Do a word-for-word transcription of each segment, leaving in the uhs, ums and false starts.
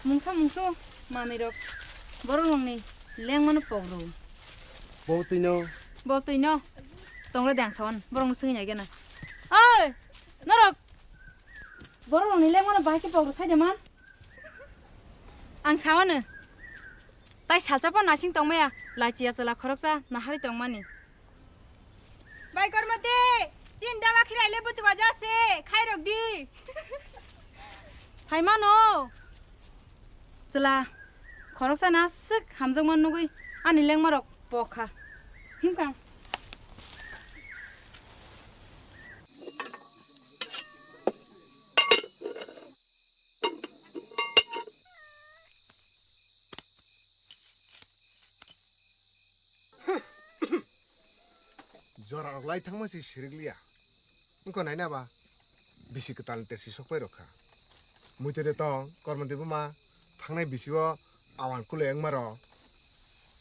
Mungsa mungsu manwi rok borok rokni lengmano pok rw. Bo twi no. Bo twi no. Tongra de ang sawan borok no swngwi nai gana. Oi! Norok borok rokni lengmano bahai khe pok rw sai de man. Ang sawano. Tai salsa pho nasing tongmaya, lachiya chwla khoroksa naharwi tongmani. Bai Kormoti, chin dawa khirai le butuwa jase, khairok di. Saimano. Chwla khoroksa na swk hamjakma nugwi ani lengmarok pokha. Himkha. Jora rok lai thangma si sirik liya. Wngkha nai na ba? Bisi kwtal ni tersi sok pai rok kha. Muitu de tong, Kormoti buma, thangnai bisi o awan kule wngma rok.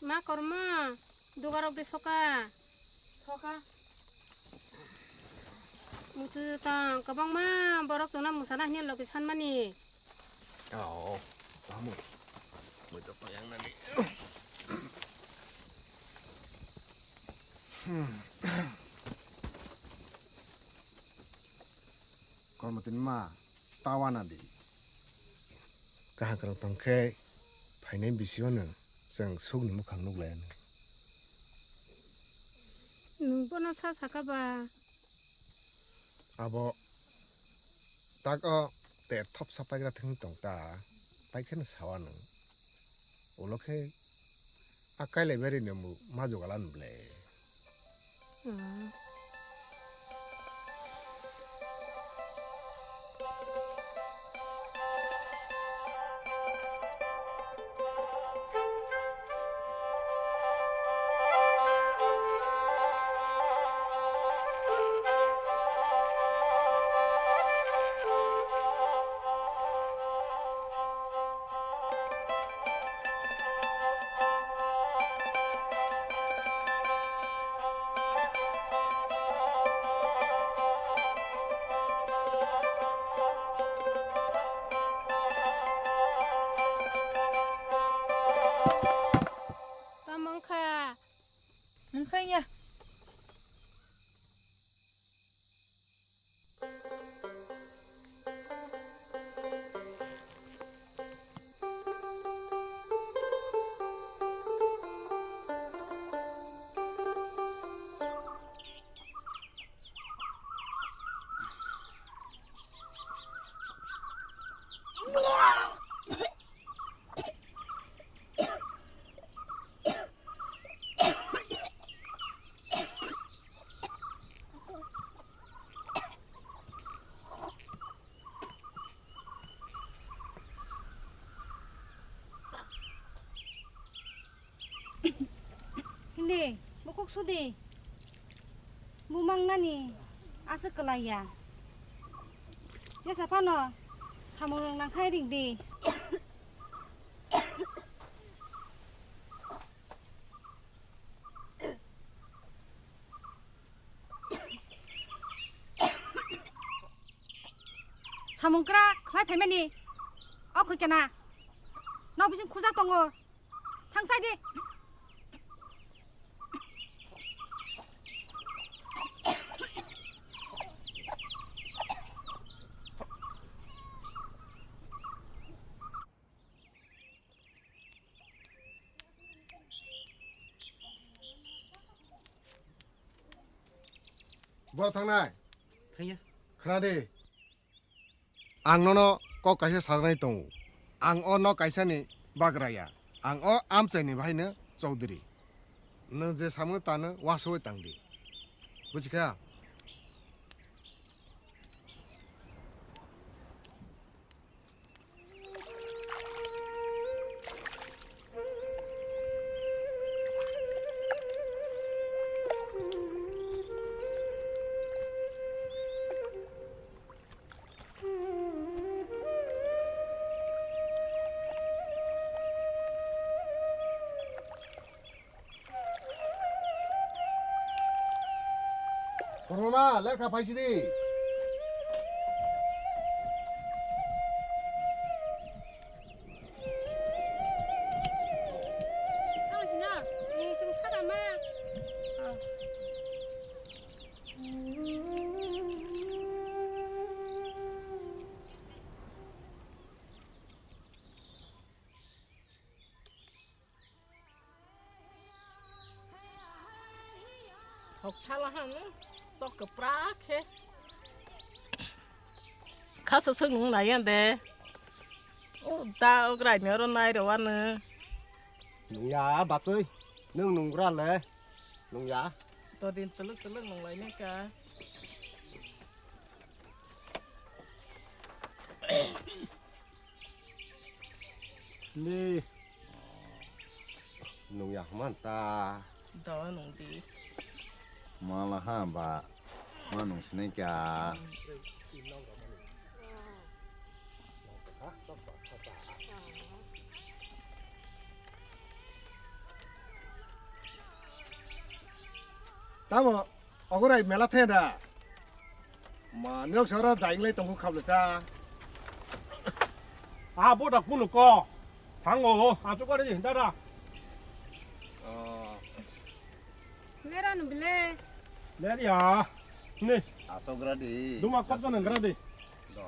Ma Korma, duga rok de soka. Soka. Muitu tong, kwbangma borok chwngno mwsana hwnwi logi sanmani. Oh, tamo. Muitu tong yang nani. Hmm. Kormoti ni ma, tawa na di. Kaham kwrwng tong khe, phainai bisi o no chwng suk ni mukhang nuk lai anw. Nwng bono sa saka ba? Abo tak o ter thopsa paigra thwngwi tong ta, pai kheno sawa nwng. Ulo khe a kailai bai rwino ma jogala nw ble. Hmm. Tamo wngkha? Mungsa ya. Hindi, bukuk sudi. Bumang nani aswk kwlai ya. Jesa phano samung rok nangkhai ring di. Samung kwrak khlai phaimani. O khoi kana. Nok bising khurjak tongo. Thang sai di. Bo thangnai. Thangya. Khna di. Ang nono kok kaisa sajaknai tongo. Ang o nok kaisani bagraya. Ang o amchaini bahaino chowdhury. Nwng je samungno tano uansugwi tang di. Buji kha? Kormama, lekha phaisidi. Hok thala hanu, sok kwprak khe. Khasa swk nung nai ya de. O da o grai ni oro nai rw ano. Nung ya, basui. Nung nung gra le. Nung ya. To din tuluk tuluk nung lai nai ka. Ni. Nung ya man ta. Do nung di. Mala ha ba. Ma nung sinai kya. Tamo, ogorai mela the da. Ma, nirok soro jainglai tongo khabla sa. Ah, bodak punu ko. Thango, achuk ari, dada. Oh. Lera nu bile. Ler ya. Ni. Asok gradi. Duma kop nang gradi. Do.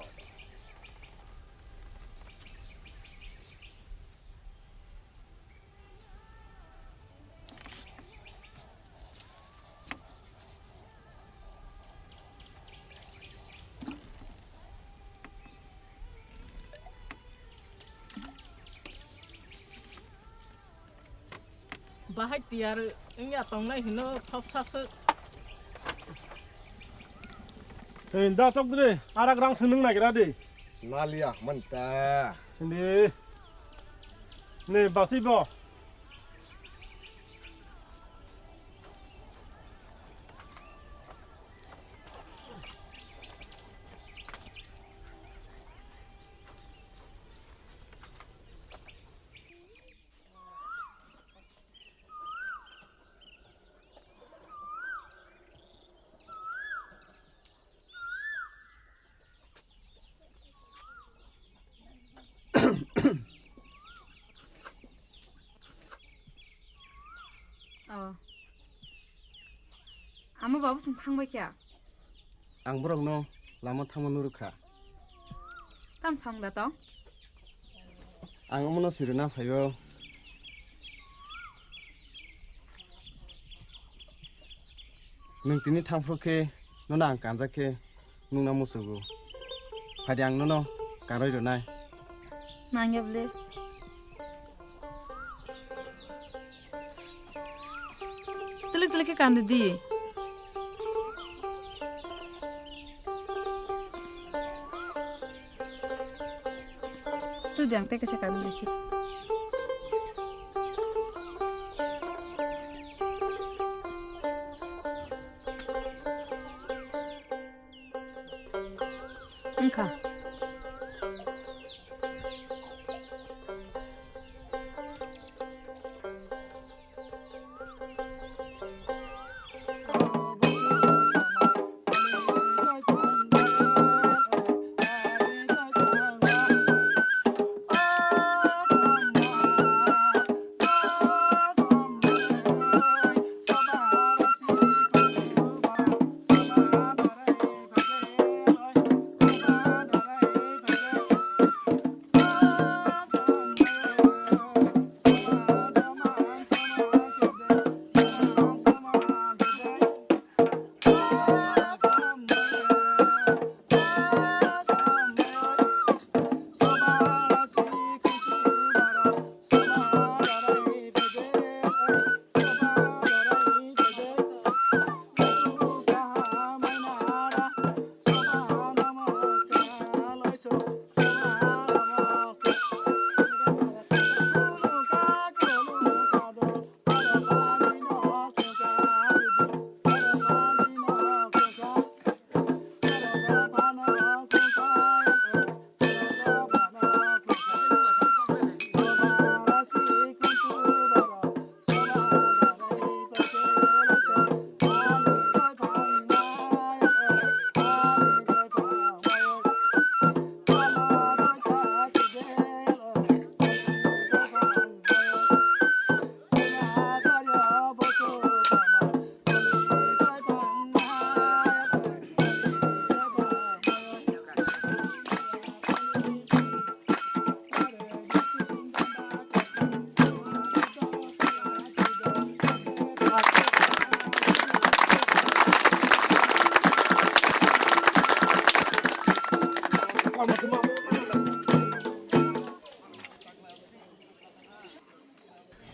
Bahai tiyar wngya tongnai hino thopsa swk. Hei, da chok de, arak rang swnung nagira de. Naliya, man ta. Ni, ni, basi bo. Oh. Amo babu song thangbai kya? Ang borokno lama thangma nurukha. Tam song da tong? Ang omono sirina phaibo. Nwng tini thangphru khe nono ang kanjak khe nwngno musugo. Phaidi ang nono kanrwi rwnai. Nangya bwle. Twilik twilik khe kandi di. Twi di ang tei kaisa kandi si. Wngkha.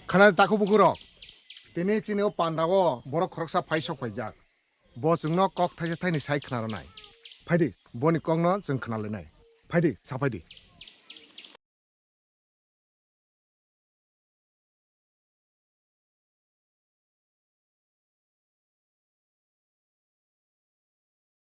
Khana takhuk bukhuk rok. Tini chini o panda o borok khoroksa phai sok phaijak. Bo chwngno kok thaisa thaini sai khna rwnai. Phaidi, boni kokno chwng khna lainai. Phaidi, sa phaidi.